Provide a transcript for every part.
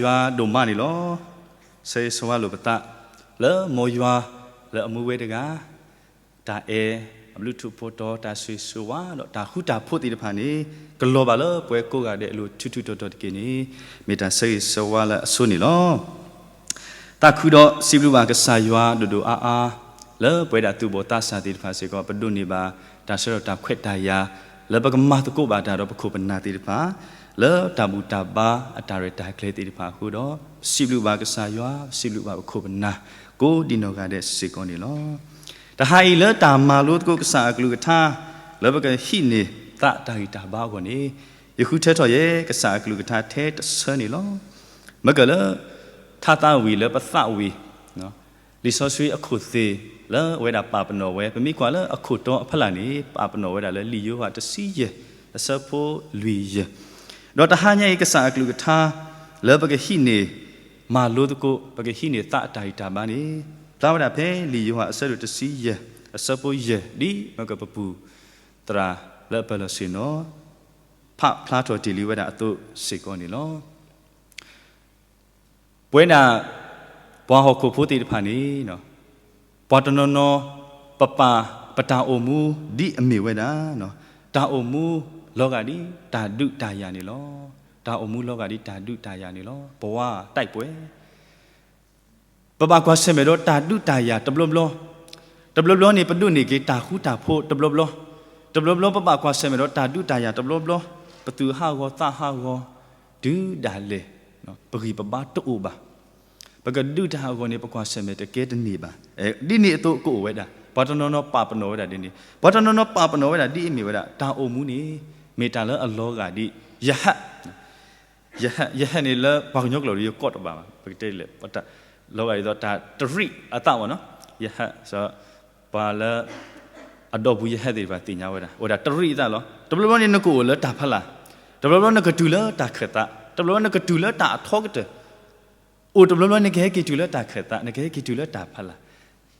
ယွၤဒိၣ်မးန့ၣ်လီၤ. ဆၢဂ့ၤဆၢဝါလိာ်ပသး လၢမ်ယွၤ လၢအမူဝဲတဂၤ တၢ်အဲၣ် အဘျုးထူးဖှိၣ်တီၤ တၢ်ဆိၣ်ဂ့ၤဆိၣ်ဝါ ဒီးတၢ်ဃူတၢ်ဖိးသ့ၣ်တဖၣ်န့ၣ် ကလီၤဘၣ်လၢပှၤကိးဂၤဒဲးအလိၤ ထူးထူးတီၤတီၤတက့ၢ်န့ၣ် မ့ၢ်တၢ်ဆၢဂ့ၤဆၢဝါလၢအဆိန့ၣ်လီၤ. သးခုဒီးစံးဘျုးဘၣ်ကစၢ်ယွၤဒိၣ်ဒိၣ်အါအါ လၢပဝဲဒၣ်သူၣ်ဘီၣ်သးစၢ်သ့ၣ်တဖၣ်စ့ၢ်ကီး ပဒိးန့ၢ်ဘၣ် တၢ်ဆၢထၢၣ်တၢ်ခွဲးတၢ်ယာ် လၢပကမၤသကိးဘၣ်တၢ်ဒီးပခိၣ်ပနၢ်သ့ၣ်တဖၣ် လၢတၢ်ဘူၣ်တၢ်ဘါအတၢ်ရဲၣ်တၢ်ကျဲၤသ့ၣ်တဖၣ်အဃိဒီး ပစံးဘျုးဘၣ်ကစၢ်ယွၤ ပစံးဘျုးဘၣ်ပခိၣ်ပနၢ် ကိးဒံနီၢ်ဂၤဒဲးစ့ၢ်ကီးန့ၣ်လီၤ. တဟါအံၤလၢတၢ်မၤလိသကိးကစၢ်အကလုၢ်ကထါ လၢပကဟံးန့ၢ်သးတၢ်ဂံၢ်တၢ်ဘါအဂီၢ်န့ၣ် ယဃုထၢထီၣ်ယဲ ကစၢ်အကလုၢ်ကထါထဲတဆၢန့ၣ်လီၤ. မ့ၢ်ကလၢ ထါသးဝံၣ်လၢပသးဝံၣ် လံာ်စီဆှံအခိၣ်သ့ၣ် လၢအဝဲဒၣ်ပာ်ပနီၣ်ဝဲ ပမ့ၢ်ကွၢ်လၢအခိၣ်တီအဖီလာ်န့ၣ် ပာ်ပနီၣ်ဝဲဒၣ်လၢလံာ်ယိၤဟၣ်တဆံယဲၢ် အဆၢဖိလွံၢ်ယဲၢ်, ဒီးတဟါညါအံၤ ကစၢ်အကလုၢ်ကထါ လၢပကဟံးန့ၢ် မၤလိသကိး ပကဟံးန့ၢ်သးအတၢ်ဂံၢ်တၢ်ဘါန့ၣ် ဖျါဝဲဒၣ်ဖဲလံာ်ယိၤဟၣ်အဆၢဒိၣ်တဆံယဲၢ် အဆၢဖိယဲၢ် ဒ်မ့ၢ်ကပပူၤသရၣ်လၢအပၢၢ်လီၢ်ဆ့ၣ်နီၤ ဖးဖျါထီၣ်တ့ၢ်လံဝဲဒၣ်အသိးစ့ၢ်ကီးန့ၣ်လီၤ. ပဝဲဒၣ် ပှၤဟီၣ်ခိၣ်ဖိသ့ၣ်တဖၣ်န့ၣ် ပှၤတနီၤနီၤ ပပာ်ပတၢ်အိၣ်မူ ဒ်အမ့ၢ်ဝဲဒၣ် တၢ်အိၣ်မူလီၤဂာ်ဒ်တၢ်ဒုးတၢ်ယၤန့ၣ်လီၤ. တၢ်အိၣ်မူလီၤဂာ်ဒ်တၢ်ဒုးတၢ်ယၤန့ၣ်လီၤ. ပဝဲတၢ်ပှဲၤ ပဘၣ်ကွၢ်ဆၢၣ်မဲာ်ဒီးတၢ်ဒုးတၢ်ယၤတဘျီဘျီ, တဘျီဘျီန့ၣ် ပဒိးန့ၢ်က့ၤတၢ်ဃူတၢ်ဖိးတဘျီဘျီ, တဘျီဘျီ ပဘၣ်ကွၢ်ဆၢၣ်မဲာ်ဒီးတၢ်ဒုးတၢ်ယၤတဘျီဘျီ, ပသူၣ်ဟးဂီၤသးဟးဂီၤ တုၤဒၣ်လဲာ် ပဂံၢ်ပဘါတအိၣ်ဘၣ်. ပကဒုးတၢ်ဟးဂီၤန့ၣ် ပကွၢ်ဆၢၣ်မဲာ်တကဲတန့ၢ်ဘၣ်. ဒ်န့ၣ်အသိးကအိၣ်ဝဲဒၣ် ပှၤတနီၤနီၤပာ်ပနီၣ်ဝဲဒၣ်ဒ်န့ၣ်, ပှၤတနီၤနီၤပာ်ပနီၣ်ဝဲဒၣ်ဒ်အမ့ၢ်ဝဲဒၣ် တၢ်အိၣ်မူန့ၣ် မ့ၢ်တၢ်လၢအလီၤဂာ်ဒ် ယဟၣ် ယဟၣ် ယဟၣ်န့ၣ်လၢ ပှၤကညီကျိာ်ဒီးယကိးတဘၣ်ဘၣ်, ပကတဲလဲၣ် လီၤဂာ်ဒ်သိးတၢ်တရံးအသးဘၣ်နီၤ, ယဟၣ် ပှၤလၢ အဒီပုၢ်ယဟၣ်သ့ၣ်တဖၣ်သ့ၣ်ညါဝဲဒၣ် အိၣ်ဝဲဒၣ်တရံးအသးလီၤ. တဘျီဘျီန့ၣ်နကအိၣ်လၢတၢ်ဖီလာ်, တဘျီဘျီနကတုၤလၢတၢ်ခၢၣ်သး, တဘျီဘျီနကတုၤလၢတၢ်အထီကတၢၢ်, အိၣ်တဘျီဘျီနကဟဲက့ၤတုၤလၢတၢ်ခၢၣ်သး, နကဟဲက့ၤတုၤလၢတၢ်ဖီလာ်,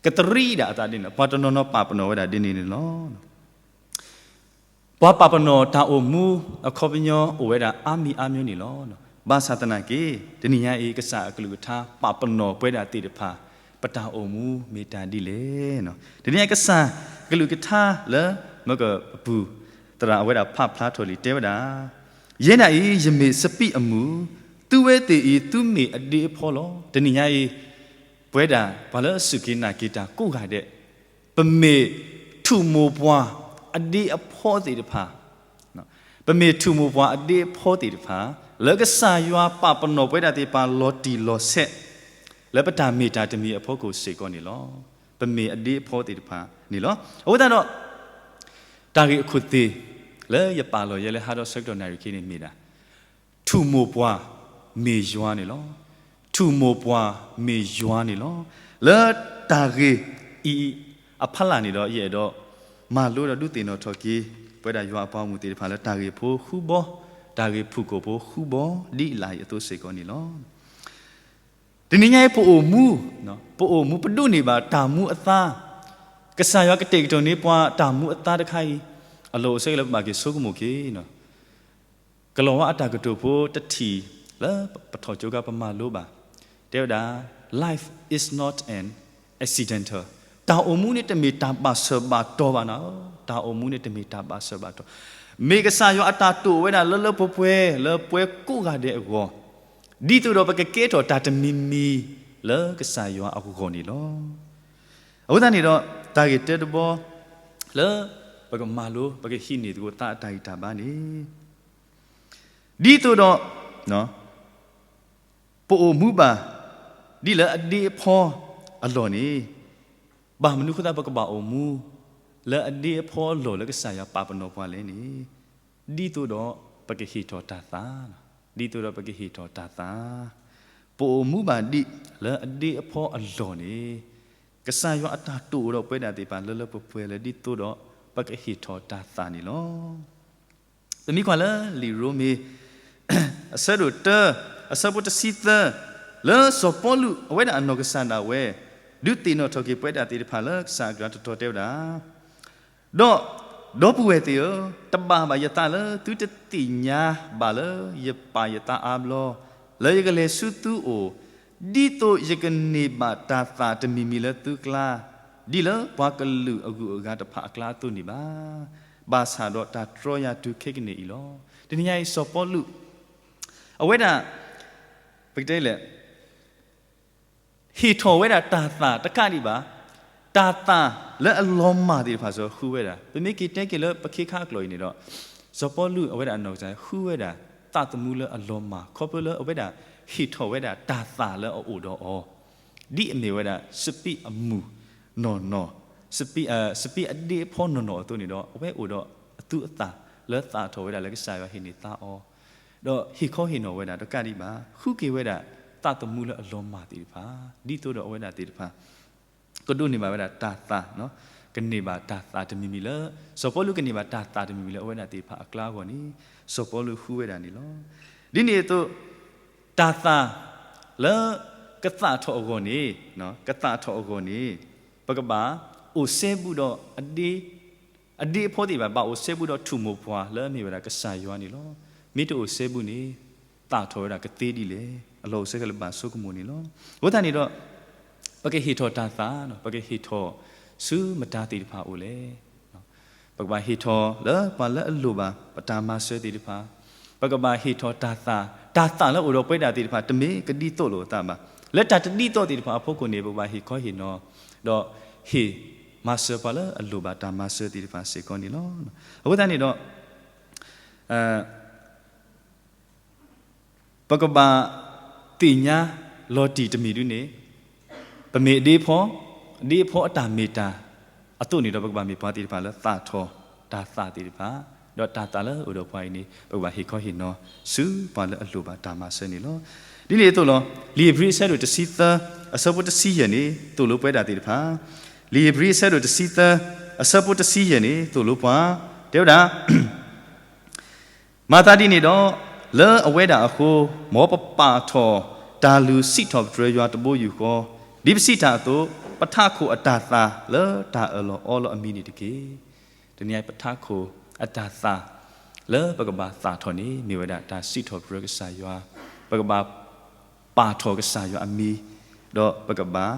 ကတရံးဒၣ်အသးဒ်န့ၣ်, ပှၤတနီၤနီၤပာ်ပနီၣ်ဝဲဒၣ်ဒ်န့ၣ်န့ၣ်လီၤ. ပှၤပာ်ပနီၣ်တၢ်အိၣ်မူအခီပညီအိၣ်ဝဲဒၣ်အါမံၤအါမံၤန့ၣ်လီၤ. ဘၣ်ဆၣ်သနာ်က့ တနံၤညါအံၤ ကစၢ်အကလုၢ်ကထါပာ်ပနီၣ်ပဝဲဒၣ်သ့ၣ်တဖၣ် ပတၢ်အိၣ်မူမ့ၢ်တၢ်ဒ်လဲၣ်. တနံၤညါကစၢ်ကလုၢ်ကထါလၢ မ့ၢ်ကပပူၤသရၣ်အဝဲဒၣ်ဖးဖျါထီၣ်လံတဲဝဲဒၣ်, ယဲဒၣ်အံၤ ယမ့ၢ်စပံးအမုၢ်, သုဝဲသ့ၣ်အံၤ သုမ့ၢ်အဒ့အဖီလီၤ. တနံၤညါအံၤ ပဝဲဒၣ် ပှၤလၢအစူၢ်က့ၤနာ်က့ၤတၢ်ကိးဂၤဒဲး ပမ့ၢ်ထူၣ်မိၢ်ပှၢ်အဒ့အဖီသ့ၣ်တဖၣ်, ပမ့ၢ်ထူၣ်မိၢ်ပှၢ်အဒ့အဖီသ့ၣ်တဖၣ် လၢကစၢ်ယွၤပာ်ပနီၣ်ပဝဲဒၣ်သ့ၣ်တဖၣ်လီၤတံၢ်လီၤဆဲး လၢပတၢ်မ့ၢ်တၢ်တမံၤအဖီခိၣ်စ့ၢ်ကီးန့ၣ်လီၤ. ပမ့ၢ်အဒ့အဖီသ့ၣ်တဖၣ်န့ၣ်လီၤ. အဃိသတးဒီး တၢ်ဂ့ၢ်အခိၣ်သ့ၣ် လၢယပာ်လီၤယဲလၢဟါဒီးဆၢကတီၢ်နၣ်ရံၣ်ခံန့ၣ်မ့ၢ်ဒၣ် ထူၣ်မိၢ်ပှၢ်မ့ၢ်ယွၤန့ၣ်လီၤ. ထူၣ်မိၢ်ပှၢ်မ့ၢ်ယွၤန့ၣ်လီၤ. လၢတၢ်ဂ့ၢ်အံၤအဖီလာ်န့ၣ်ဒီး ယအဲၣ်ဒိးမၤလိဒီးဒုးသ့ၣ်နီၣ်ထီၣ်က့ၤ ပဝဲဒၣ်ယွၤအပှၤဂီၢ်မုၢ်သ့ၣ်တဖၣ်လၢတၢ်ဂ့ၢ်ဖိဃုဘီ, တၢ်ဂ့ၢ်ဖုၣ်ကိာ်ဖိဃုဘီ ဒ်လာ်အံၤအသိးစ့ၢ်ကီးန့ၣ်လီၤ. တနံၤညါအံၤပအိၣ်မူ, ပအိၣ်မူပဒိးန့ၢ်ဘၣ်တၢ်မူအသါ, ကစၢ်ယွၤကတဲာ်ကတီၤန့ၢ်ပှၤတၢ်မူအသါတခါအံၤ, အလီၢ်အိၣ်ဆၢက့ၤလၢပဘၣ်က့ၤဆိကမိၣ်က့ၤ ကလီၤဝါအတၢ်ကတိၤဖိတထံၣ်လၢပထီၣ်ကၠိကါပမၤလိဘၣ်, တဲဝဲဒၣ် life is not an accidental, တၢ်အိၣ်မူန့ၣ်တမ့ၢ်တၢ်ဘၣ်ဆၢဘၣ်တီၢ်ဘၣ်နီၤ, တၢ်အိၣ်မူန့ၣ်တမ့ၢ်တၢ်ဘၣ်ဆၢဘၣ်တီၢ်, မ့ၢ်ကစၢ်ယွၤအတၢ်တိာ်ဝဲဒၣ်လၢလၢပှဲၤပှဲၤလၢပှၤကိးဂၤဒဲးအဂီၢ်, ဒ်သိးဒီးပကကဲထီၣ်တၢ်တမံၤမံၤလၢကစၢ်ယွၤအဂီၢ်န့ၣ်လီၤ. အဃိသတးန့ၣ်ဒီး တၢ်ဂ့ၢ်တၢတဘီ လၢပကမၤလိ ပကဟံးန့ၢ်သကိးသးအတၢ်ဂံၢ်တၢ်ဘါန့ၣ် ဒ်သိးဒီး ပအိၣ်မူဘၣ် ဒ်လၢအဒ့အဖီအလီၢ်န့ၣ် ဘၣ်မနုၤအဃိသတးပကဘၣ်အိၣ်မူ လၢအဒ့အဖီအလီၢ်လၢကစၢ်ယွၤပာ်ပနီၣ်ပှၤလဲၣ်န့ၣ် ဒ်သိးဒီးပကဟ့ၣ်ထီၣ်တၢ်သး, ဒ်သိးဒီးပကဟ့ၣ်ထီၣ်တၢ်သး, ပအိၣ်မူဘၣ်ဒ်လၢအဒ့အဖီအလီၢ်န့ၣ် ကစၢ်ယွၤအတၢ်တိာ်ဒီးပဝဲဒၣ်သ့ၣ်တဖၣ်လၢလၢပှဲၤပှဲၤလၢဒ်သိးဒီးပကဟ့ၣ်ထီၣ်တၢ်သးန့ၣ်လီၤ. ပမ့ၢ်ကွၢ်လၢလံာ်ရိမ့ၤ အဆၢဒိၣ်တၢ အဆၢဖိတဆံသၢ လၢစီၤပီလူးအဝဲဒၣ်အနီၢ်ကစၢ်ဒၣ်ဝဲ ဒုးသ့ၣ်နီၣ်ထီၣ်က့ၤပဝဲဒၣ်သ့ၣ်တဖၣ်လၢကစၢ်အကလုၢ်တတီၤတဲဝဲဒၣ် ဒီး ဒီပုၢ်ဝဲၢ်သ့ၣ်ဧၢ, တဘၣ်ဘၣ်ယသးလၢသုတသ့ၣ်ညါဘၣ်လၢယပာ်ယသးအါဘျီ လၢယကလဲၤဆူသုအိၣ်, ဒ်သိးယကန့ၢ်ဘၣ်တၢ်သၣ်တမံၤမံၤလၢသုကျါ, ဒ်လၢပှၤကလုာ်အဂုၤအဂၤတဖၣ်အကျါအသိးန့ၣ်ဘၣ်. ဘၣ်ဆၣ်ဒီးတၢ်တြီယၤတုၤခဲကနံၣ်အံၤလီၤ. တနံၤညါအံၤ စီၤပီလူး အဝဲဒၣ် ပကတဲလဲၣ် ဟ့ၣ်ထီၣ်ဝဲဒၣ်တၢ်သၣ်တကးဒံးဘၣ်, တၢ်သၣ်လၢအလီၤမၢ်သ့ၣ်တဖၣ်စ့ၢ်ကီးဃုဝဲဒၣ်. ပမ့ၢ်က့ၤတဲက့ၤလၢပခ့ခါအကျိာ်အံၤန့ၣ်ဒီး စီၤပီလူးအဝဲဒၣ်အနီၢ်ကစၢ်ဃုဝဲဒၣ် သၣ်သမူလၢအလီၤမၢ် ခီဖျိလၢအဝဲဒၣ်ဟ့ၣ်ထီၣ်ဝဲဒၣ်တၢ်သၣ်လၢအအိၣ်ဒီးအီၤ ဒ်အမ့ၢ်ဝဲဒၣ်စပံးအမုၢ်နီၢ်နီၢ်, စပံး, စပံးအဒ့အဖီနီၢ်နီၢ်အသိးန့ၣ်ဒီး အဝဲအိၣ်ဒီးအသူအသၣ်လၢသၣ်ထီၣ်ဝဲဒၣ်လၢကစၢ်ယွၤဟ့ၣ်န့ၢ်သါအီၤ, ဒီးဟ့ၣ်ခီဟ့ၣ်နီၤဝဲဒၣ်တကးဒံးဘၣ် ဃုက့ၤဝဲဒၣ်သၣ်သမူလၢအလီၤမၢ်သ့ၣ်တဖၣ်, ဒ်သိးဒီးအဝဲဒၣ်သ့ၣ်တဖၣ် ကဒိးန့ၢ်ဘၣ်ဝဲဒၣ်တၢ်သၣ်, ကန့ၢ်ဘၣ်တၢ်သၣ်တမံၤမံၤလၢ, စီၤပီလူးကန့ၢ်ဘၣ်တၢ်သၣ်တမံၤမံၤလၢအဝဲဒၣ်သ့ၣ်တဖၣ်အကျါအဂီၢ်န့ၣ် စီၤပီလူးဃုဝဲဒၣ်န့ၣ်လီၤ. ဒ်န့ၣ်အသိး တၢ်သၣ်လၢကသၣ်ထီၣ်အဂီၢ်န့ၣ်, ကသၣ်ထီၣ်အဂီၢ်န့ၣ် ပကဘၣ်အိၣ်စဲဘူးဒီး အဒ့အဖီသ့ၣ်တဖၣ် ဘၣ်အိၣ်စဲဘူးဒီးထူၣ်မိၢ်ပှၢ်လၢအမ့ၢ်ဝဲဒၣ်ကစၢ်ယွၤန့ၣ်လီၤ. မ့ၢ်တအိၣ်စဲဘူးန့ၣ် သၣ်ထီၣ်ဝဲဒၣ်ကသ့ဒ်လဲၣ်, အလီၢ်အိၣ်ဆၢက့ၤလၢဘၣ်ဆိကမိၣ်န့ၣ်လီၤ. အဃိသတးန့ၣ်ဒီး ပကဟ့ၣ်ထီၣ်တၢ်သၣ်, ပကဟ့ၣ်ထီၣ်ဆူမတၤသ့ၣ်တဖၣ်အအိၣ်လဲၣ်. ပကဘၣ်ဟ့ၣ်ထီၣ်လၢပှၤလၢအလိၣ်ဘၣ်ပတၢ်မၤစၢၤသ့ၣ်တဖၣ်, ပကဘၣ်ဟ့ၣ်ထီၣ်တၢ်သၣ်, တၢ်သၣ်လၢအိၣ်ဒီးပဝဲဒၣ်သ့ၣ်တဖၣ် တမ့ၢ်ကဒ်သိးလိာ်အသးဘၣ်. လၢတၢ်တဒ်သိးသ့ၣ်တဖၣ်အဖီခိၣ်န့ၣ် ပကဘၣ်ဟ့ၣ်ခီဟ့ၣ်နီၤ, ဒီးဟ့ၣ်မၤစၢၤပှၤလၢအလိၣ်ဘၣ်တၢ်မၤစၢၤသ့ၣ်တဖၣ်စ့ၢ်ကီးန့ၣ်လီၤ. အဃိသတးန့ၣ်ဒီး ပကဘၣ်သ့ၣ်ညါလီၤတံၢ်တမံၤဒုန့ၣ်, ပမ့ၢ်အဒ့အဖီ, အဒ့အဖီအတၢ်မ့ၢ်တၢ်အသိးန့ၣ်ဒီး ပကဘၣ်မ့ၢ်ပှၤသ့ၣ်တဖၣ်လၢသၣ်ထီၣ်တၢ်သၣ်သ့ၣ်တဖၣ်, ဒီးတၢ်သၣ်လၢအအိၣ်ဒီးပှၤအံၤန့ၣ် ပကဘၣ်ဟ့ၣ်ခီဟ့ၣ်နီၤဆူပှၤလၢအလိၣ်ဘၣ်တၢ်မၤစၢၤန့ၣ်လီၤ. ဒ်န့ၣ်အသိးလီၤ. လံာ်ဧ့ၤဘြံၤအဆၢဒိၣ်တဆံသၢ အဆၢဖိတဆံယဲၢ်န့ၣ် သိၣ်လိပဝဲဒၣ်သ့ၣ်တဖၣ်, လံာ်ဧ့ၤဘြံၤအဆၢဒိၣ်တဆံသၢ အဆၢဖိတဆံယဲၢ်န့ၣ် သိၣ်လိပှၤ, တဲဝဲဒၣ် မၤသးဒ်န့ၣ်ဒီး, လၢအဝဲဒၣ်အဃိ, မ်ပပာ်ထီၣ်တၢ်လုၢ်စံးထီၣ်ပတြၢၤယွၤတဘိယူၢ်ဃီ, ဒ်ပစံးတၢ်အသိး, ပထးခိၣ်အတၢ်သၣ်လၢတၢ်အၢၣ်လီၤအီလီၤအမံၤန့ၣ်တက့ၢ်. တနံၤအံၤ ပထးခိၣ်အတၢ်သၣ်လၢပကဘၣ်သၣ်ထီၣ်န့ၣ် မ့ၢ်ဝဲဒၣ်တၢ်စံးထီၣ်ပတြၢၤကစၢ်ယွၤ, ပကဘၣ်ပာ်ထီၣ်ကစၢ်ယွၤအမံၤ, ဒီးပကဘၣ်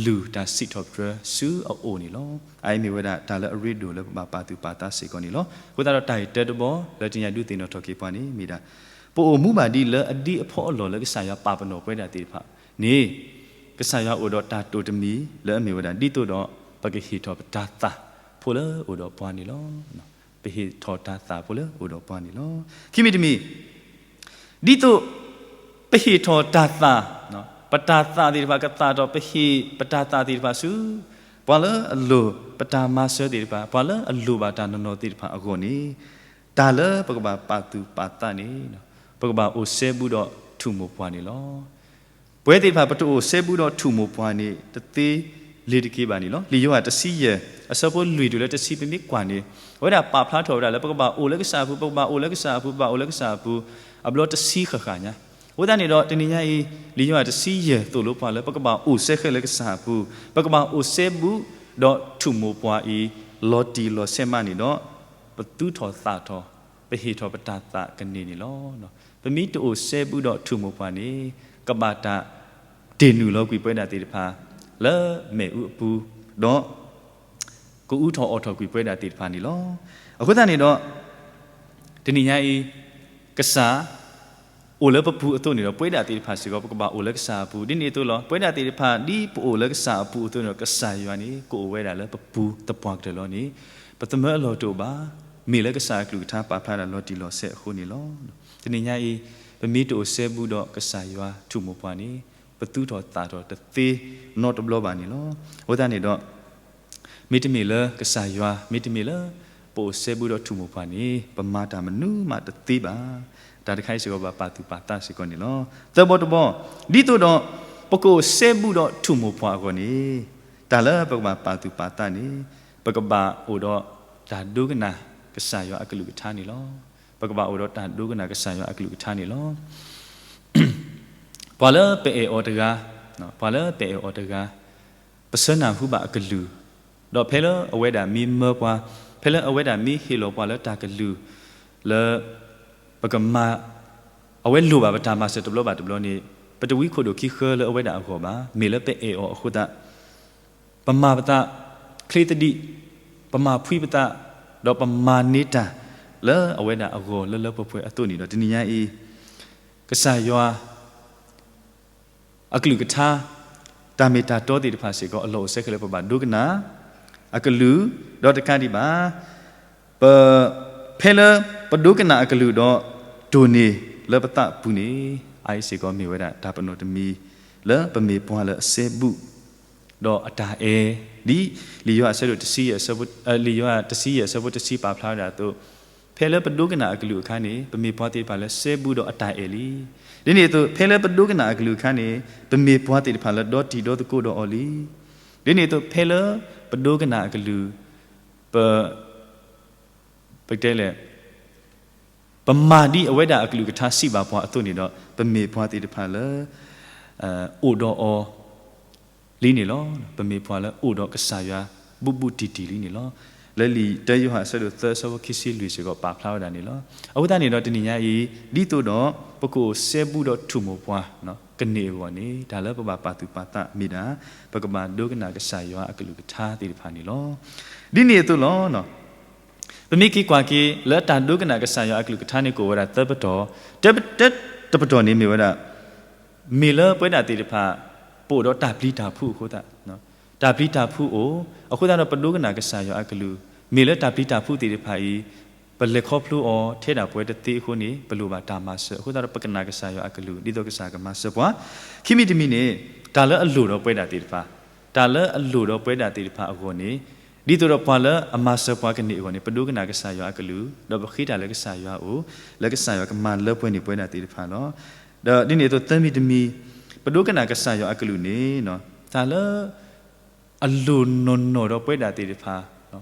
လုၢ်တၢ်စံးထီၣ်ပတြၢၤဆူအအိၣ်န့ၣ်လီၤ. အအံၤမ့ၢ်ဝဲဒၣ်တၢ်လၢအရ့ဒိၣ်လၢပဘၣ်ပာ်သူၣ်ပာ်သးစ့ၢ်ကီးန့ၣ်လီၤ. အဃိသတးဒီးတၢ်ဂ့ၢ်တၢတဘီလၢတနံၤအံၤဒုးသ့ၣ်နီၣ်ထီၣ်က့ၤပှၤန့ၣ်မ့ၢ်ဒၣ်, ပအိၣ်မူဘၣ်ဒ်လၢအဒ့အဖီအလီၢ်လၢကစၢ်ယွၤပာ်ပနီၣ်ပဝဲဒၣ်သ့ၣ်တဖၣ်န့ၣ်, ကစၢ်ယွၤအိၣ်ဒီးတၢ်တိာ်တမံၤလၢအမ့ၢ်ဝဲဒၣ် ဒ်သိးဒီးပကဟ့ၣ်ထီၣ်ပတၢ်သၣ်ဖိလၢအိၣ်ဒီးပှၤန့ၣ်လီၤ. ပဟ့ၣ်ထီၣ်တၢ်သၣ်ဖိလၢအိၣ်ဒီးပှၤန့ၣ်လီၤ. ခံမံၤတမံၤ, ဒ်သိးပဟ့ၣ်ထီၣ်တၢ်သၣ်, ပတၢ်သၣ်သ့ၣ်တဖၣ်ကသၣ်ထီၣ် ပဟ့ၣ်ပတၢ်သၣ်သ့ၣ်တဖၣ်ဆူ ပှၤလၢအလိၣ်ပတၢ်မၤစၢၤသ့ၣ်တဖၣ်, ပှၤလၢအလိၣ်ဘၣ်တၢ်နီၢ်နီၢ်သ့ၣ်တဖၣ်အဂီၢ်န့ၣ်, တၢ်လၢပကဘၣ်ပာ်သူၣ်ပာ်သးန့ၣ်, ပကဘၣ်အိၣ်စဲဘူးဒီးထူၣ်မိၢ်ပှၢ်န့ၣ်လီၤ. ပဝဲသ့ၣ်တဖၣ် ပတအိၣ်စဲဘူးဒီးထူၣ်မိၢ်ပှၢ်န့ၣ် တသ့လ့ၤတက့ၤဘၣ်န့ၣ်လီၤ. လံာ်ယိၤဟၣ်တဆံယဲၢ် အဆၢဖိလွံၢ်တုၤလၢတဆံ ပမ့ၢ်ကွၢ်န့ၣ်, အဝဲဒၣ်ပာ်ဖျါထီၣ်ဝဲဒၣ်လၢ ပကဘၣ်အိၣ်လၢကစၢ်အပူၤ, ပကဘၣ်အိၣ်လၢကစၢ်အပူၤ, ပဘၣ်အိၣ်လၢကစၢ်အပူၤ, အဘျီတဆံဃၣ်ဃၣ်ညါ. အဃိသတးန့ၣ်ဒီး တနံၤညါအံၤ လံာ်ယိၤဟၣ်တဆံယဲၢ်သိၣ်လိပှၤလၢ ပကဘၣ်အိၣ်စဲဃဲလၢကစၢ်အပူၤ, ပကဘၣ်အိၣ်စဲဘူးဒီးထူၣ်မိၢ်ပှၢ်အံၤ လီၤတံၢ်လီၤဆဲးမးန့ၣ်ဒီး, ပသူထီၣ်သၣ်ထီၣ်, ပဟ့ၣ်ထီၣ်ပတၢ်သၣ်ကန့ၢ်န့ၣ်လီၤ. ပမ့ၢ်တအိၣ်စဲဘူးဒီးထူၣ်မိၢ်ပှၢ်န့ၣ်, ကဘၣ်တၢ်တ့ၢ်နုာ်လီၤကွံာ်ပဝဲဒၣ်သ့ၣ်တဖၣ် လၢမ့ၣ်အူအပူၤ, ဒီး ကအူထီၣ်အီၣ်ထီၣ်ကွံာ်ပဝဲဒၣ်သ့ၣ်တဖၣ်န့ၣ်လီၤ. အဃိသတးန့ၣ်ဒီး တနံၤညါအံၤ ကစၢ် အိၣ်လၢပပူၤအသိးန့ၣ်ဒီး ပဝဲဒၣ်သ့ၣ်တဖၣ်စ့ၢ်ကီး ပကဘၣ်အိၣ်လၢကစၢ်အပူၤ. ဒ်န့ၣ်အသိးလီၤ. ပဝဲဒၣ်သ့ၣ်တဖၣ် ဒ်ပအိၣ်လၢကစၢ်အပူၤအသိးန့ၣ်ဒီး ကစၢ်ယွၤန့ၣ် ကအိၣ်ဝဲဒၣ်လၢပပူၤသပှၢ်ကတၢၢ်လီၤန့ၣ်, ပသမၢအလီၢ်တအိၣ်ဘၣ်. မ့ၢ်လၢကစၢ်အကလုၢ်ကထါပာ်ဖျါဒၣ်လီၤတံၢ်လီၤဆဲးအဃိန့ၣ်လီၤ. တနံၤညါအံၤ ပမ့ၢ်တအိၣ်စဲဘူးဒီးကစၢ်ယွၤထူၣ်မိၢ်ပှၢ်န့ၣ်, ပသူထီၣ်သၣ်ထီၣ်တသ့နီတဘျီဘၣ်န့ၣ်လီၤ. အဃိသတးန့ၣ်ဒီး မ့တမ့ၢ်လၢကစၢ်ယွၤ, မ့တမ့ၢ်လၢပအိၣ်စဲဘူးဒီးထူၣ်မိၢ်ပှၢ်န့ၣ်, ပမၤတၢ်မနုၤမးတသ့ဘၣ်. တၢ်တခါအံၤစ့ၢ်ကီး ဘၣ်ပာ်သူၣ်ပာ်သးစ့ၢ်ကီးန့ၣ်လီၤ. သၢဘီတဘီ, ဒ်သိးဒီး ပကအိၣ်စဲဘူးဒီးထူၣ်မိၢ်ပှၢ်အဂီၢ်န့ၣ်, တၢ်လၢပကဘၣ်ပာ်သူၣ်ပာ်သးန့ၣ်, ပကဘၣ်အိၣ်ဒီးတၢ်ဒိကနၣ်ကစၢ်ယွၤအကလုၢ်ကထါန့ၣ်လီၤ. ပကဘၣ်အိၣ်ဒီးတၢ်ဒိကနၣ်ကစၢ်ယွၤအကလုၢ်ကထါန့ၣ်လီၤ. ပှၤလၢပအဲၣ်အီၤတဂၤ, ပှၤလၢပအဲၣ်အီၤတဂၤ, ပဆၢနၢ်ဟူဘၣ်အကလုၢ်, ဒီးဖဲလၢအဝဲဒၣ်မ့ၢ်မၢပှၤ, ဖဲလၢအဝဲဒၣ်မ့ၢ်ဟ့ၣ်လီၤပှၤလၢတၢ်ကလုၢ်, လၢပကမၤ အဝဲလိၣ်ဘၣ်ပတၢ်မၤစၢၤတဘျီဘၣ်တဘျီန့ၣ် ပတဝံခိၣ်ဒိၣ်ခံဃၢလၢအဝဲဒၣ်အဂီၢ်ဘၣ်. မ့ၢ်လၢပအဲၣ်အီၤအဃိသတး ပမၤပသးချ့သဒံး, ပမၤဖှံပသး, ဒီးပမၤန့ၢ်တၢ်လၢအဝဲဒၣ်အဂီၢ်လၢလၢပှဲၤပှဲၤအသိးန့ၣ်ဒီး တနံၤညါအံၤ ကစၢ်ယွၤ အကလုၢ်ကထါ, တၢ်မ့ၢ်တၢ်တီသ့ၣ်တဖၣ်စ့ၢ်ကီး အလီၢ်အိၣ်ဆၢခဲလၢာ် ပဘၣ်ဒိကနၣ်အကလုၢ်, ဒီးတကးဒံးဘၣ် ပ ဖဲလၢပဒိကနၣ်အကလုၢ်ဒီး တိၢ်န့ၢ်လၢပသးပူၤန့ၣ် အအံၤစ့ၢ်ကီးမ့ၢ်ဝဲဒၣ်တၢ်ပနီၣ်တမံၤ လၢပမ့ၢ်ပှၤလၢအစဲဘူး ဒီးအတၢ်အဲၣ်, ဒ်လံာ်ယိၤဟၣ်အဆၢဒိၣ်တဆံယဲၢ်အဆၢဖိ, လံာ်ယိၤဟၣ်တဆံယဲၢ်အဆၢဖိတဆံပာ်ဖျါဝဲဒၣ်အသိး, ဖဲလၢပဒိကနၣ်အကလုၢ်အခါန့ၣ် ပမ့ၢ်ပှၤသ့ၣ်တဖၣ်လၢစဲဘူးဒီးအတၢ်အဲၣ်လံ. ဒ်န့ၣ်အသိး ဖဲလၢပဒိကနၣ်အကလုၢ်အခါန့ၣ် ပမ့ၢ်ပှၤသ့ၣ်တဖၣ်လၢဒီတံၤဒီသကိးဒီးအီၤလံ. ဒ်န့ၣ်အသိး ဖဲလၢပဒိကနၣ်အကလုၢ်, ပ ပတဲလဲၣ် ပမၤဒ်အဝဲဒၣ်အကလုၢ်ကထါစံးဘၣ်ပှၤအသိးန့ၣ်ဒီး ပမ့ၢ်ပှၤသ့ၣ်တဖၣ်လၢ အိၣ်ဒီးအီၤလံန့ၣ်လီၤ. ပမ့ၢ်ပှၤလၢအိၣ်ဒီးကစၢ်ယွၤဘူးဘူးတံၢ်တံၢ်လံန့ၣ်လီၤ. လၢလံာ်တၢယိၤဟၣ်အဆၢဒိၣ်သၢအဆၢဖိခံဆံလွံၢ်စ့ၢ်ကီးပာ်ဖျါဝဲဒၣ်န့ၣ်လီၤ. အဃိသတးန့ၣ်ဒီးတနံၤညါအံၤ ဒ်သိးဒီးပကအိၣ်စဲဘူးဒီးထူၣ်မိၢ်ပှၢ်ကန့ၢ်အဂီၢ်န့ၣ် တၢ်လၢပဘၣ်ပာ်သူၣ်ပာ်သးမ့ၢ်ဒၣ် ပကဘၣ်ဒိကနၣ်ကစၢ်ယွၤအကလုၢ်ကထါသ့ၣ်တဖၣ်န့ၣ်လီၤ. ဒ်န့ၣ်အသိးလီၤ. ပမ့ၢ်က့ၤကွၢ်က့ၤလၢတၢ်ဒိကနၣ်ကစၢ်ယွၤအကလုၢ်ကထါန့ၣ် ကအိၣ်ဝဲဒၣ်သၢပတီၢ်, တၢ တၢတပတီၢ်န့ၣ်မ့ၢ်ဝဲဒၣ် မ့ၢ်လၢပဝဲဒၣ်သ့ၣ်တဖၣ် ပအိၣ်ဒီးတၢ်ပျံၤတၢ်ဖုးအဃိသတး, တၢ်ပျံၤတၢ်ဖုးအိၣ်, အဃိသတးဒီးပဒိကနၣ်ကစၢ်ယွၤအကလုၢ်, မ့ၢ်လၢတၢ်ပျံၤတၢ်ဖုးသ့ၣ်တဖၣ်အံၤ ပလဲၤခီဖျိအီၤထဲဒၣ်ပဝဲတသ့အဃိန့ၣ် ပလိၣ်ဘၣ်တၢ်မၤစၢၤအဃိသတးဒီး ပကနၣ်ကစၢ်ယွၤအကလုၢ် ဒ်သိးကစၢ်ကမၤစၢၤပှၤ, ခံမံၤတမံၤန့ၣ် တၢ်လၢအလိၣ်ဒီးပဝဲဒၣ်သ့ၣ်တဖၣ်, တၢ်လၢအလိၣ်ဒီးပဝဲဒၣ်သ့ၣ်တဖၣ်အဂီၢ်န့ၣ် ဒ်သိးဒီးပှၤလၢအမၤစၢၤပှၤကန့ၢ်အဂီၢ်န့ၣ် ပဒိကနၣ်ကစၢ်ယွၤအကလုၢ် ဒီးပဃ့တၢ်လၢကစၢ်ယွၤအအိၣ်, လၢကစၢ်ယွၤကမၤလၢပှဲၤန့ၢ်ပဝဲဒၣ်သ့ၣ်တဖၣ်လီၤ. ဒီးဒ်န့ၣ်အသိးသၢမံၤတမံၤ ပဒိကနၣ်ကစၢ်ယွၤအကလုၢ်န့ၣ် တၢ်လၢ အလိၣ်နီၢ်နီၢ်ဒီးပဝဲဒၣ်သ့ၣ်တဖၣ်,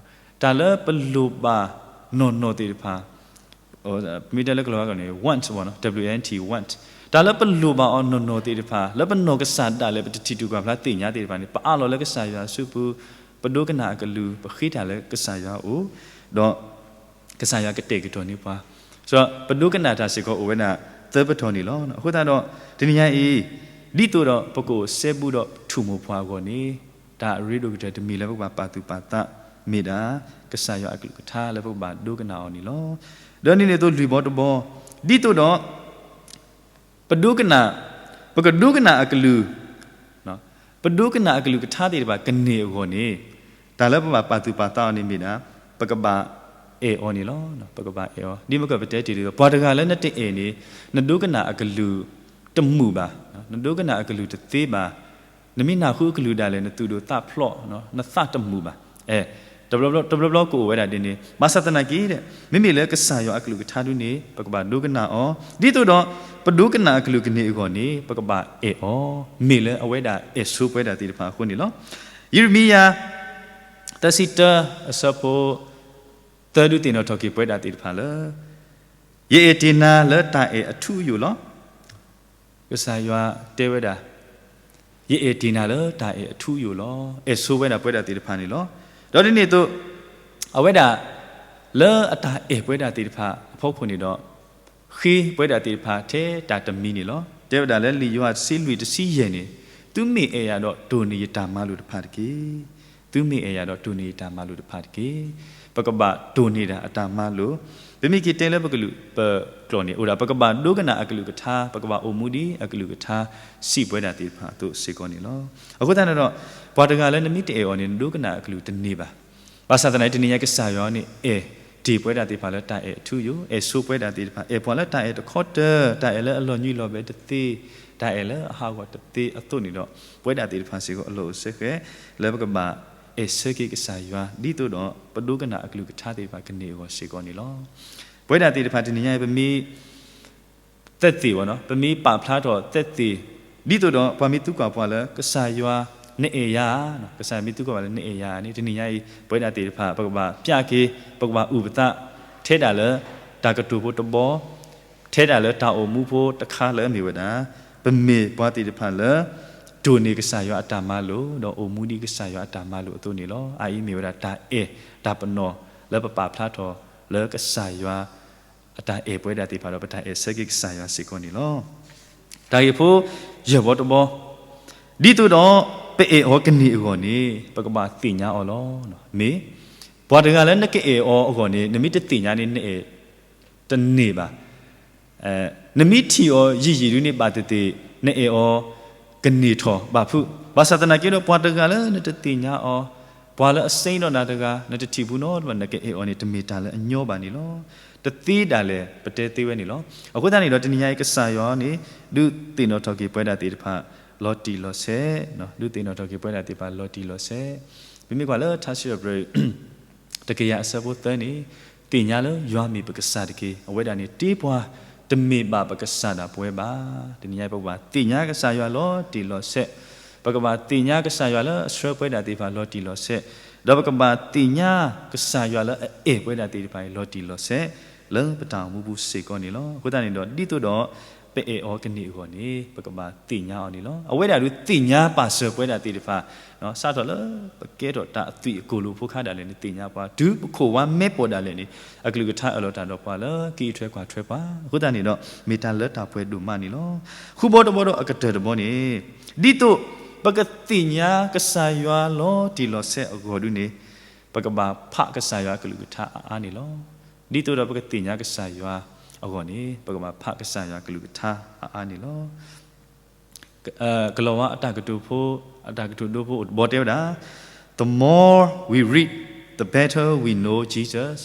တၢ်လၢပလိၣ်ဘၣ်နီၢ်နီၢ်သ့ၣ်တဖၣ်, မ့ၢ်တဲလၢကလီၤဂၤန့ၣ် want ဘၣ်နီၤ want, want, တၢ်လၢပလိၣ်ဘၣ်အီၤနီၢ်နီၢ်သ့ၣ်တဖၣ် လၢပနီၢ်ကစၢ်ဒၣ်လဲာ် ပတထံၣ်တူၢ်ကွၢ်ဖျါသ့ၣ်ညါသ့ၣ်တဖၣ်န့ၣ် ပအးလီၤလၢကစၢ်ယွၤအစုပူၤ, ပဒိကနၣ်အကလုၢ် ပဃ့တၢ်လၢကစၢ်ယွၤအအိၣ်, ဒီး ကစၢ်ယွၤကတဲာ်ကတီၤန့ၢ်ပှၤ, ပဒိကနၣ်တၢ်စ့ၢ်ကီးအိၣ်ဝဲဒၣ်သၢပတီၢ်န့ၣ်လီၤ. အဃိသတးဒီး တနံၤညါအံၤ ဒ်သိးဒီးပကအိၣ်စဲဘူးဒီးထူၣ်မိၢ်ပှၢ်အဂီၢ်န့ၣ် တၢ်အရ့ဒိၣ်ကတၢၢ်တမံၤလၢပကဘၣ်ပာ်သူၣ်ပာ်သးမ့ၢ်ဒၣ် ကစၢ်ယွၤအကလုၢ်ကထါလၢပကဘၣ်ဒိကနၣ်အီၤန့ၣ်လီၤ. ဒီးဒ်န့ၣ်အသိးလွံၢ်ဘီတဘီ, ဒ်သိးဒီး ပဒိကနၣ်, ပကဒိကနၣ်အကလုၢ်, ပဒိကနၣ်အကလုၢ်ကထါသ့ၣ်တဖၣ်ကန့ၢ်အဂီၢ်န့ၣ် တၢ်လၢပဘၣ်ပာ်သူၣ်ပာ်သးအီၤန့ၣ်မ့ၢ်ဒၣ် ပကဘၣ်အဲၣ်အီၤန့ၣ်လီၤ. ပကဘၣ်အဲၣ်အီၤ ဒ်မ့ၢ်ကပတဲတ့ၢ်ဒီး ပှၤတဂၤလၢနတအဲၣ်န့ၣ် နဒိကနၣ်အကလုၢ်တမုာ်ဘၣ်, နဒိကနၣ်အကလုၢ်တသ့ဘၣ်, နမ့ၢ်နၢ်ဟူအကလုၢ်ဒၣ်လဲာ် နသူၣ်ဒိၣ်သးဖျိး, နသးတမုာ်ဘၣ်. အဲ တဘျီဘျီကအိၣ်ဝဲဒၣ်ဒ်န့ၣ် ဘၣ်ဆၣ်သနာ်က့ မ့မ့ၢ်လၢကစၢ်ယွၤအကလုၢ်ကထါဒုန့ၣ် ပကဘၣ်ဒိကနၣ်အီၤ ဒ်သိးဒီး ပဒိကနၣ်အကလုၢ်ကန့ၢ်အဂီၢ်န့ၣ် ပကဘၣ်အဲၣ်အီၤ မ့ၢ်လၢအဝဲဒၣ်အဲၣ်ဆိပဝဲဒၣ်သ့ၣ်တဖၣ်အဃိန့ၣ်လီၤ. ယံးရမံယၤ သၢဆံတၢ အဆၢဖိ သၢဒုးသ့ၣ်နီၣ်ထီၣ်က့ၤပဝဲဒၣ်သ့ၣ်တဖၣ်လၢ ယအဲၣ်တ့ၢ်နၤလၢတၢ်အဲၣ်အထူအယိာ်လီၤ. ကစၢ်ယွၤတဲဝဲဒၣ် ယအဲၣ်တ့ၢ်နၤလၢတၢ်အဲၣ်အထူအယိာ်လီၤ. အဲၣ်ဆိဝဲဒၣ်ပဝဲဒၣ်သ့ၣ်တဖၣ်န့ၣ်လီၤ. ဒီးဒ်န့ၣ်အသိး အဝဲဒၣ် လၢအတၢ်အဲၣ်ပဝဲဒၣ်သ့ၣ်တဖၣ်အဖီခိၣ်န့ၣ်ဒီး ဃ့ပဝဲဒၣ်သ့ၣ်တဖၣ်ထဲတၢ်တမံၤန့ၣ်လီၤ. တဲဝဲဒၣ်လၢလံာ်ယိၤဟၣ်တဆံလွံၢ်တဆံယဲၢ်န့ၣ် သုမ့ၢ်အဲၣ်ယၤဒီးတိၢ်န့ၢ်ယတၢ်မၤလိာ်တဖၣ်တက့ၢ်. သုမ့ၢ်အဲၣ်ယၤဒီးတိၢ်န့ၢ်ယတၢ်မၤလိာ်တဖၣ်တက့ၢ်. ပကဘၣ်တိၢ်န့ၢ်ဒၣ်အတၢ်မၤလိာ်, ပမ့ၢ်က့ၤတဲလၢပကလုာ်ပကျိာ်န့ၣ် အိၣ်ဒၣ် ပကဘၣ်ဒိကနၣ်အကလုၢ်ကထါ, ပကဘၣ်အိၣ်မူဒ်အကလုၢ်ကထါ စံးပဝဲဒၣ်သ့ၣ်တဖၣ်အသိးစ့ၢ်ကီးန့ၣ်လီၤ. အဃိသတးန့ၣ်ဒီး ပှၤတဂၤလၢနမ့ၢ်တအဲၣ်အီၤန့ၣ် နဒိကနၣ်အကလုၢ်တန့ၢ်ဘၣ်. ဘၣ်ဆၣ်သနာ်က့ တနံၤညါကစၢ်ယွၤန့ၣ် အဲၣ်တ့ၢ်ပဝဲဒၣ်သ့ၣ်တဖၣ်လၢတၢ်အဲၣ်အထူအယိာ်, အဲၣ်ဆိပဝဲဒၣ်သ့ၣ်တဖၣ်, အဲၣ်ပှၤလၢတၢ်အဲၣ်တခီတၢၢ်, တၢ်အဲၣ်လၢအလီၤညွံးလီၤဘဲတသ့, တၢ်အဲၣ်လၢအဟးဂီၤတသ့အသိးန့ၣ်ဒီး ပဝဲဒၣ်သ့ၣ်တဖၣ်စ့ၢ်ကီးအလီၢ်အိၣ်ဆၢဃဲ လၢပကဘၣ်အဲၣ်ဆၢက့ၤကစၢ်ယွၤ ဒ်သိးဒီးပဒိကနၣ်အကလုၢ်ကထါသ့ၣ်တဖၣ်ကန့ၢ်အဂီၢ်စ့ၢ်ကီးန့ၣ်လီၤ. ပဝဲဒၣ်သ့ၣ်တဖၣ်တနံၤညါအံၤ ပမ့ၢ် သက်သေဘၣ်နီၤ, ပမ့ၢ်ပာ်ဖျါထီၣ်သက်သေ, ဒ်သိးဒီးပှၤမ့ၢ်သံကွၢ်ပှၤလၢ ကစၢ်ယွၤနအဲၣ်ယၤ, ကစၢ်ယွၤမ့ၢ်သံကွၢ်ပှၤလၢနအဲၣ်ယၤန့ၣ် တနံၤညါအံၤ ပဝဲဒၣ်သ့ၣ်တဖၣ် ပကဘၣ်ပျၢ်က့ၤ, ပကဘၣ်အုၣ်ပသး ထဲဒၣ်လၢတၢ်ကတိၤဖိတဘီ, ထဲဒၣ်လၢတၢ်အိၣ်မူဖိတခါလၢအမ့ၢ်ဝဲဒၣ် ပမ့ၢ်ပှၤသ့ၣ်တဖၣ်လၢ တိၢ်န့ၢ်ကစၢ်ယွၤအတၢ်မၤလိာ် ဒီးအိၣ်မူဒ်ကစၢ်ယွၤအတၢ်မၤလိာ်အသိးန့ၣ်လီၤ. အအံၤမ့ၢ်ဝဲဒၣ်တၢ်အဲၣ်တၢ်ပနီၣ်လၢပပာ်ဖျါထီၣ်လၢကစၢ်ယွၤ အတၢ်အဲၣ်ပဝဲဒၣ်သ့ၣ်တဖၣ်ဒီး ပတၢ်အဲၣ်ဆၢက့ၤကစၢ်ယွၤစ့ၢ်ကီးန့ၣ်လီၤ. တၢ်ဂ့ၢ်ဖိ ယဲၢ်ဘီတဘီ, ဒ်သိးဒီး ပအဲၣ်အီၤကန့ၢ်အဂီၢ်န့ၣ် ပကဘၣ်သ့ၣ်ညါအီၤလီၤ. မ့ၢ် ပှၤတဂၤလၢနကအဲၣ်အီၤအဂီၢ်န့ၣ် နမ့ၢ်တသ့ၣ်ညါန့ၣ် နအဲၣ်တန့ၢ်ဘၣ်. နမ့ၢ်ထံၣ်အီၤယံာ်ယံာ်ဒုန့ၣ် ဘၣ်သ့ၣ်သ့ၣ် နအဲၣ်အီၤကန့ၢ်ထီၣ်ဘၣ်ဖုး. ဘၣ်ဆၣ်သနာ်က့ဒီး ပှၤတဂၤလၢနတသ့ၣ်ညါအီၤ, ပှၤလၢအစ့ဒီးနၤတဂၤ နတထံၣ်ဘူးနီတဘျီ နကအဲၣ်အီၤန့ၣ် တမ့ၢ်တၢ်လၢအညီဘၣ်န့ၣ်လီၤ. တသ့ဒၣ်လဲာ် ပတဲသ့ဝဲန့ၣ်လီၤ. အဃိသတးန့ၣ်ဒီး တနံၤညါအံၤကစၢ်ယွၤန့ၣ် ဒုးသ့ၣ်နီၣ်ထီၣ်က့ၤပဝဲဒၣ်သ့ၣ်တဖၣ် လီၤတံၢ်လီၤဆဲး, ဒုးသ့ၣ်နီၣ်ထီၣ်က့ၤပဝဲဒၣ်သ့ၣ်တဖၣ်လီၤတံၢ်လီၤဆဲး. ပမ့ၢ်ကွၢ်လၢထါစံးထီၣ်ပတြၢၤ တကယၤအဆၢဖိသၢန့ၣ်, သ့ၣ်ညါလၢယွၤမ့ၢ်ပကစၢ်တက့ၢ်. အဝဲဒၣ်န့ၣ်တ့ပှၤ, တမ့ၢ်ဘၣ်ပကစၢ်ဒၣ်ပဝဲဘၣ်. တနံၤညါအံၤပကဘၣ်သ့ၣ်ညါကစၢ်ယွၤလီၤတံၢ်လီၤဆဲး, ပကဘၣ်သ့ၣ်ညါကစၢ်ယွၤလၢအဆှၢပဝဲဒၣ်သ့ၣ်တဖၣ်လီၤတံၢ်လီၤဆဲး, ဒီးပကဘၣ်သ့ၣ်ညါကစၢ်ယွၤလၢအအဲၣ်ပဝဲဒၣ်သ့ၣ်တဖၣ်အံၤလီၤတံၢ်လီၤဆဲး, လၢပတၢ်အိၣ်မူပူၤစ့ၢ်ကီးန့ၣ်လီၤ. အဃိသတးန့ၣ်ဒီး ဒ်သိးဒီး ပအဲၣ်အီၤကန့ၢ်အဂီၢ်န့ၣ် ပကဘၣ်သ့ၣ်ညါအီၤန့ၣ်လီၤ. အဝဲဒၣ်ဒုးသ့ၣ်ညါပာ်စၢၤပဝဲဒၣ်သ့ၣ်တဖၣ် စးထီၣ်လၢပကဲထီၣ်တၢ်အသွံၣ်အကိၣ်လိာ်ဖိခါဒၣ်လဲာ်န့ၣ် သ့ၣ်ညါပှၤ, တုၤပခိၣ်ဝါမဲပီၢ်ဒၣ်လဲာ်န့ၣ် အကလုၢ်ကထါအၢၣ်လီၤတၢ်ဒီးပှၤလၢကအံးထွဲကွၢ်ထွဲပှၤ. အဃိသတးန့ၣ်ဒီး မ့ၢ်တၢ်လၢတၢ်ပှဲၤဒိၣ်မးန့ၣ်လီၤ. ဃုဘီတဘီဒီးအကတၢၢ်တဘီန့ၣ်, ဒ်သိးပကသ့ၣ်ညါကစၢ်ယွၤလီၤတံၢ်လီၤဆဲးအဂီၢ်ဒုန့ၣ်, ပကဘၣ်ဖးကစၢ်ယွၤအကလုၢ်ကထါအါအါန့ၣ်လီၤ. ဒ်သိးဒီးပကသ့ၣ်ညါကစၢ်ယွၤအဂီၢ်န့ၣ် ပကဘၣ်ဖးကစၢ်ယွၤအကလုၢ်ကထါအါအါန့ၣ်လီၤ. ကလီၤဝါအတၢ်ကတိၤဖိ, အတၢ်ကတိၤဒိဖိအိၣ်တဘီတဲဝဲဒၣ်, The more we read, the better we know Jesus.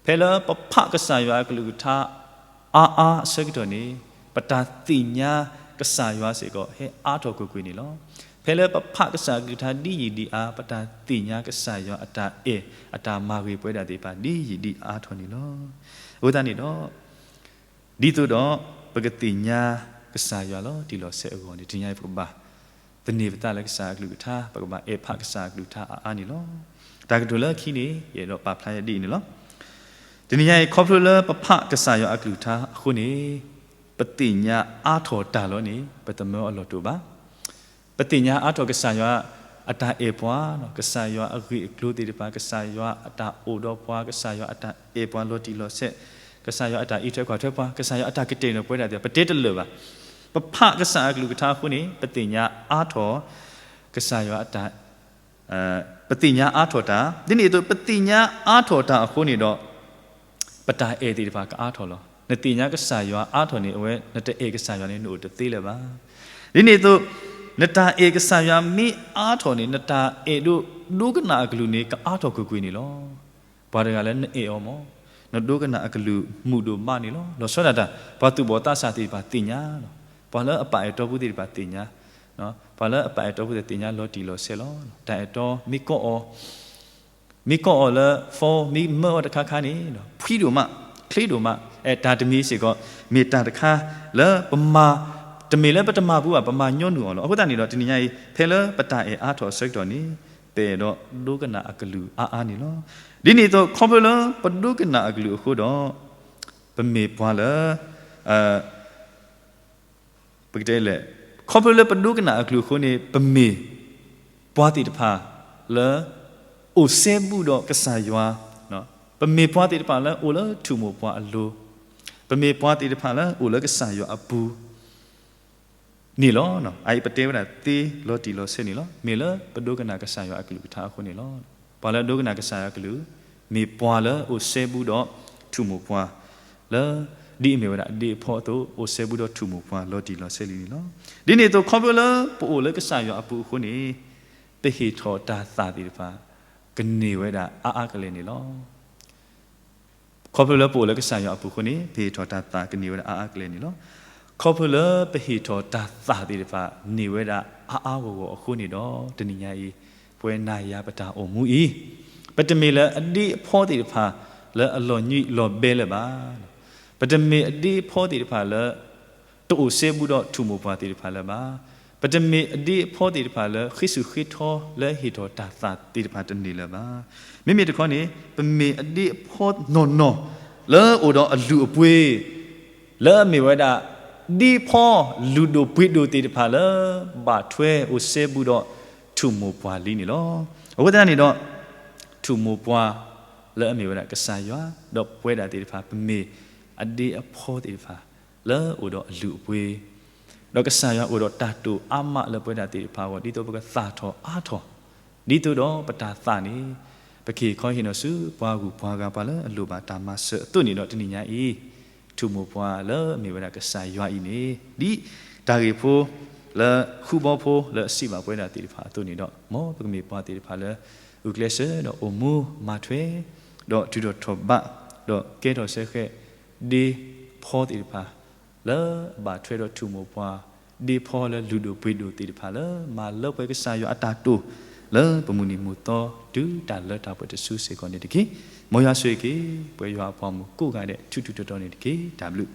ဖဲလၢပဖးကစၢ်ယွၤအကလုၢ်ကထါအါအါအဆၢကတီၢ်န့ၣ်, ပတၢ်သ့ၣ်ညါကစၢ်ယွၤစ့ၢ်ကီး ဟဲအါထီၣ်ကွ့ၢ်ကွ့ၢ်န့ၣ်လီၤ. ဖဲလၢပဖးကစၢ်အကလုၢ်ကထါဒ်ယံာ်ဒ်အါ, ပတၢ်သ့ၣ်ညါကစၢ်ယွၤအတၢ်အဲၣ်အတၢ်မၤဂ့ၤပဝဲဒၣ်သ့ၣ်တဖၣ် ဒ်ယံာ်ဒ်အါထီၣ်န့ၣ်လီၤ. အဃိသတးန့ၣ်ဒီး ဒ်သိးဒီးပကသ့ၣ်ညါကစၢ်ယွၤလီၤတံၢ်လီၤဆဲးအဂီၢ်န့ၣ်, တနံၤညါအံၤပကဘၣ်သန့ၤပသးလၢကစၢ်အကလုၢ်ကထါ, ပကဘၣ်အဲၣ်ဖးကစၢ်အကလုၢ်ကထါအါအါန့ၣ်လီၤ. တၢ်ကတိၤလၢခံန့ၣ် ယအဲၣ်ဒိးပာ်ဖျါယၤဒ်အံၤန့ၣ်လီၤ. တနံၤညါအံၤ ခီဖျိလၢပဖးကစၢ်ယွၤအကလုၢ်ကထါအဃိန့ၣ်, ပသ့ၣ်ညါအါထီၣ်တၢ်လီၤန့ၣ် ပတမၢအလီၢ်တအိၣ်ဘၣ်. ပသ့ၣ်ညါအါထီၣ်ကစၢ်ယွၤအတၢ်အဲၣ်ပှၤ, ကစၢ်ယွၤအဂ့ၢ်အကျိၤသ့ၣ်တဖၣ်, ကစၢ်ယွၤအတၢ်အိၣ်ဒီးပှၤ, ကစၢ်ယွၤအတၢ်အဲၣ်ပှၤလီၤတံၢ်လီၤဆဲး, ကစၢ်ယွၤအတၢ်အံးထွဲကွၢ်ထွဲပှၤ, ကစၢ်ယွၤအတၢ်ကတဲာ်ကတီၤပဝဲဒၣ်သ့ၣ်တဖၣ် ပတဲတလၢာ်ဘၣ်. ပဖးကစၢ်အကလုၢ်ကထါအဃိန့ၣ် ပသ့ၣ်ညါအါထီၣ်ကစၢ်ယွၤအတၢ် ပသ့ၣ်ညါအါထီၣ်တၢ်, ဒ်န့ၣ်အသိး ပသ့ၣ်ညါအါထီၣ်တၢ်အဃိန့ၣ်ဒီး ပတၢ်အဲၣ်သ့ၣ်တဖၣ်ကအါထီၣ်လီၤ. နသ့ၣ်ညါကစၢ်ယွၤအါထီၣ်န့ၣ် အဝဲနတအဲၣ်ကစၢ်ယွၤန့ၣ် နအိၣ်တသ့လၢၤဘၣ်. ဒ်န့ၣ်အသိး နတၢ်အဲၣ်ကစၢ်ယွၤမ့ၢ်အါထီၣ်န့ၣ် နတၢ်အဲၣ်ဒိးဒိကနၣ်အကလုၢ်န့ၣ် ကအါထီၣ်ကွ့ၢ်ကွ့ၢ်န့ၣ်လီၤ. ပှၤတဂၤလၢနအဲၣ်အီၤမ့ၢ် နဒိကနၣ်အကလုၢ်မုာ်ဒိၣ်မးန့ၣ်လီၤ. လီၤဆီဒၣ်တၢ် ပှၤသူၣ်ဘီၣ်သးစၢ်သ့ၣ်တဖၣ်သ့ၣ်ညါလီၤ. ပှၤလၢအပာ်အဲၣ်တီပူၤသ့ၣ်တဖၣ်သ့ၣ်ညါ, ပှၤလၢအပာ်အဲၣ်တီပူၤသ့ၣ်သ့ၣ်ညါလီၤတံၢ်လီၤဆဲးလီၤ. တၢ်အဲၣ်တီမ့ၢ်ကီအီၤ မ့ၢ်ကီအီၤလၢ phone မ့ၢ်မၢအီၤတခါခါန့ၣ် ဖှံဒိၣ်မး, ချ့ဒိၣ်မး, အဲၣ်တၢ်တမံၤစ့ၢ်ကီး မ့ၢ်တၢ်တခါလၢပမၤ, တမ့ၢ်လၢပတမၤပူၤဘၣ်, ပမၤညီနုၢ်အီၤလီၤ. အဃိသတးန့ၣ်ဒီး တနံၤညါအံၤ ဖဲလၢပတၢ်အဲၣ်အါထီၣ်အဆၢကတီၢ်န့ၣ် ပအဲၣ်ဒိးဒိကနၣ်အကလုၢ်အါအါန့ၣ်လီၤ. ဒ်န့ၣ်အသိး ခီဖျိလၢပဒိကနၣ်အကလုၢ်အဃိဒီး ပမ့ၢ်ပှၤလၢ ပကတဲလဲၣ်, ခီဖျိလၢပဒိကနၣ်အကလုၢ်အဃိန့ၣ် ပမ့ၢ်ပှၤသ့ၣ်တဖၣ်လၢ အိၣ်စဲဘူးဒီးကစၢ်ယွၤ, ပမ့ၢ်ပှၤသ့ၣ်တဖၣ်လၢအိၣ်လၢထူၣ်မိၢ်ပှၢ်အလိၤ, ပမ့ၢ်ပှၤသ့ၣ်တဖၣ်လၢအိၣ်လၢကစၢ်ယွၤအပူၤန့ၣ်လီၤ. အအံၤပတဲဝဲဒၣ်သ့လီၤတံၢ်လီၤဆဲးန့ၣ်လီၤ. မ့ၢ်လၢပဒိကနၣ်ကစၢ်ယွၤအကလုၢ်ကထါအဃိန့ၣ်လီၤ. ပှၤလၢအဒိကနၣ်ကစၢ်ယွၤအကလုၢ် မ့ၢ်ပှၤလၢအိၣ်စဲဘူးဒီးထူၣ်မိၢ်ပှၢ် လၢ ဒ်အမ့ၢ်ဝဲဒၣ်အဒ့အဖီအသိး အိၣ်စဲဘူးဒီးထူၣ်မိၢ်ပှၢ်လီၤတံၢ်လီၤဆဲးလံန့ၣ်လီၤ. ဒ်န့ၣ်အသိး ခီဖျိလၢပအိၣ်လၢကစၢ်ယွၤအပူၤအဃိန့ၣ် ပဟ့ၣ်ထီၣ်တၢ်သၣ်သ့ၣ်တဖၣ် ကန့ၢ်ဝဲဒၣ်အါအါကလဲာ်န့ၣ်လီၤ. ခီဖျိလၢပအိၣ်လၢကစၢ်ယွၤအပူၤအဃိန့ၣ် ပဟ့ၣ်ထီၣ်တၢ်သၣ်ကန့ၢ်ဝဲဒၣ်အါအါကလဲာ်န့ၣ်လီၤ. ခီဖျိလၢပဟ့ၣ်ထီၣ်တၢ်သၣ်သ့ၣ်တဖၣ်န့ၢ်ဝဲဒၣ်အါအါဂီၢ်ဂီၢ်အဃိန့ၣ်ဒီး တနံၤညါအံၤ ပဝဲနၤယၤပတၢ်အိၣ်မူအံၤ ပတမ့ၢ်လၢအဒ့အဖီသ့ၣ်တဖၣ်လၢအလီၤညွံးလီၤဘဲလၢၤဘၣ်. ပတမ့ၢ်အဒ့အဖီသ့ၣ်တဖၣ်လၢ တအိၣ်စဲဘူးဒီးထူၣ်မိၢ်ပှၢ်သ့ၣ်တဖၣ်လၢၤဘၣ်. ပတမ့ၢ်အဒ့အဖီသ့ၣ်တဖၣ်လၢဃ့ၢ်ဆူၣ်ဃ့ထီလၢဟ့ၣ်ထီၣ်တၢ်သၣ်သ့ၣ်တဖၣ်တန့ၢ်လၢၤဘၣ်. မ့မ့ၢ်တခီန့ၣ် ပမ့ၢ်အဒ့အဖီနီၢ်နီၢ် လၢအအိၣ်ဒီးအလုၢ်အပှ့ၤ လၢအမ့ၢ်ဝဲဒၣ် ဒ့အဖီလုၢ်ဒိၣ်ပှ့ၤဒိၣ်သ့ၣ်တဖၣ်လၢ ဘၣ်ထွဲအိၣ်စဲဘူးဒီးထူၣ်မိၢ်ပှၢ်လံန့ၣ်လီၤ. အဃိသတးန့ၣ်ဒီး ထူၣ်မိၢ်ပှၢ်လၢအမ့ၢ်ဝဲဒၣ်ကစၢ်ယွၤ ဒီးပဝဲဒၣ်သ့ၣ်တဖၣ် ပမ့ၢ် အဒ့အဖီသ့ၣ်တဖၣ် လၢအိၣ်ဒီးအလုၢ်အပှ့ၤ, ဒီးကစၢ်ယွၤအိၣ်ဒီးတၢ်တိာ်အါမးလၢပဝဲဒၣ်သ့ၣ်တဖၣ်အဂီၢ် ဒ်သိးပကသၣ်ထီၣ်အါထီၣ်, ဒ်သိးဒီးပတၢ်သၣ်န့ၣ် ပကဟ့ၣ်ခီဟ့ၣ်နီၤဆူပှၤဂုၤပှၤဂၤ ပှၤလၢအလိၣ်ဘၣ်တၢ်မၤစၢၤအသိးန့ၣ်ဒီး တနံၤညါအံၤ ထူၣ်မိၢ်ပှၢ်လၢအမ့ၢ်ဝဲဒၣ်ကစၢ်ယွၤအံၤန့ၣ် ဒ်တၢ်ဂ့ၢ်ဖိ လၢဃုဘီဖိလၢအစံးဘၣ်ပဝဲဒၣ်သ့ၣ်တဖၣ်အသိးန့ၣ်ဒီး မ်ပကမ့ၢ်ပှၤသ့ၣ်တဖၣ်လၢ ဂုာ်ကျဲးစၢးဒီးအိၣ်မူမၤထွဲ ဒီးထုးထီၣ်ထီၣ်ဘး ဒီးကဲထီၣ်စဲဃဲး ဒ့ဖီသ့ၣ်တဖၣ် လၢအဘၣ်ထွဲဒီးထူၣ်မိၢ်ပှၢ် ဒ့ဖီလၢလုၢ်ဒိၣ်ပှ့ၤဒိၣ်သ့ၣ်တဖၣ်လၢ မၤလၢပှဲၤကစၢ်ယွၤအတၢ်တိာ် လၢပမုၢ်နံၤမုၢ်သီ တုၤတၢ်လၢတၢ်ပှဲၤတစုစ့ၢ်ကီးန့ၣ်တက့ၢ်. မ်ယွၤဆိၣ်ဂ့ၤက့ၤ ပှၤယွၤအပှၤမုၣ်ကိးဂၤဒဲး ထူးထူးတီၤတီၤန့ၣ်တက့ၢ်. တၢ်ဘျုး